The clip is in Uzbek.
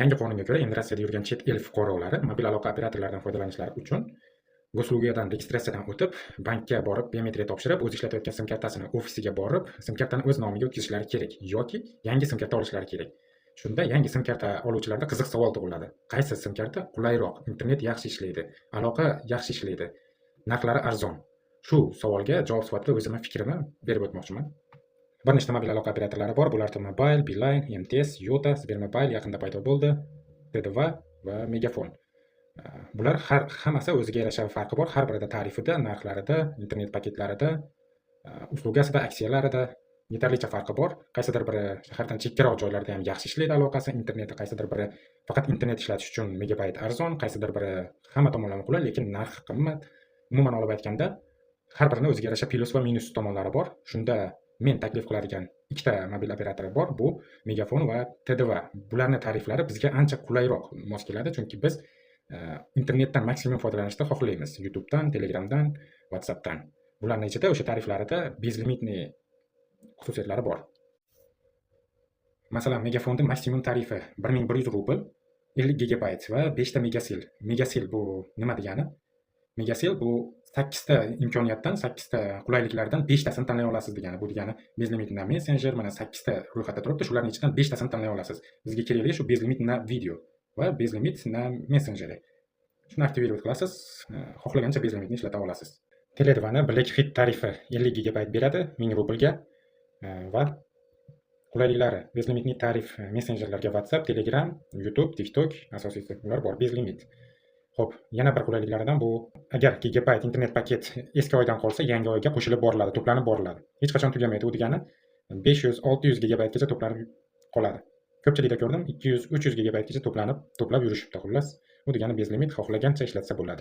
Yangi qonunga ko'ra, endi Rossiyada yurgan chet el fuqarolari mobil aloqa operatorlaridan foydalanishlari uchun Госуслуги dan registratsiyadan o'tib, bankka borib biometriya topshirib, o'zi ishlatayotgan sim kartasini ofisiga borib, sim kartani o'z nomiga o'tkazishlari kerak yoki yangi sim karta olishlari kerak. Shunda yangi sim karta oluvchilarda qiziq savol tug'iladi. Qaysi sim karta qulayroq, internet yaxshi ishlaydi, aloqa yaxshi ishlaydi, narxlari arzon? Shu savolga javob sifatida o'zimni fikrimni berib o'tmoqchiman. Bir nechta mobil aloqa operatorlari bor. Bular T-Mobile, Beeline, MTS, Yota, Sbermobile yaqinda paydo bo'ldi, T2 va Megafon. Bular har hammasi o'ziga yarasha farqi bor. Har birida tarifida, narxlarida, internet paketlarida, услуга sida, aksiyalarida yetarlicha farqi bor. Qaysidir biri shahardan chekkaroq joylarda ham yaxshi ishlaydi aloqasi, interneti, qaysidir biri faqat internet ishlatish uchun megabayt arzon, qaysidir biri hamma tomonlama qulay, lekin narxi qimmat. Umuman olib aytganda, har birini o'ziga yarasha plyus va minus tomonlari bor. Shunda men taklif qiladigan ikkita mobil operatori bor. Bu Megafon va T2. Bularni tariflari bizga ancha qulayroq mos keladi, chunki biz internetdan maksimum foydalanishni xohlaymiz. YouTube'dan, Telegramdan, WhatsApp'dan. Bularni ichida o'sha tariflarida безлимитный xususiyatlari bor. Masalan, Megafonning maksimum tarifi 1100 rubl, 50 gigabayt va 5 ta megasel. Megasel bu nima degani? Megasel bu 8 ta imkoniyatdan, 8 ta qulayliklardan 5 tasini tanlay olasiz degani. Bu degani безлимит на messenger, mana 8 ta ro'yxatda turibdi, shularning ichidan 5 tasini tanlay olasiz. Bizga kerakli shu безлимит на видео va безлимит на мессенджеры. Shuni активировать qilasiz, xohlagancha безлимит ni ishlata olasiz. Tele2ni Black Hit tarifi 50 gigabayt beradi 1000 rublga va qulayliklari: безлимитный tarif messenjerlarga, WhatsApp, Telegram, YouTube, TikTok, asosiysi ular bor, безлимит. Xo'p, yana bir qulayliklaridan bu agar gigabayt internet paket eski oydan qolsa, yangi oyga qo'shilib boriladi, to'planib boriladi. Hech qachon tugamaydi. U degani 500-600 gigabaytgacha to'planib qoladi. Ko'pchilikda ko'rdim, 200-300 gigabaytgacha to'planib, to'plab yurishibdi xullas. U degani безлимит, xohlagancha ishlatsa bo'ladi.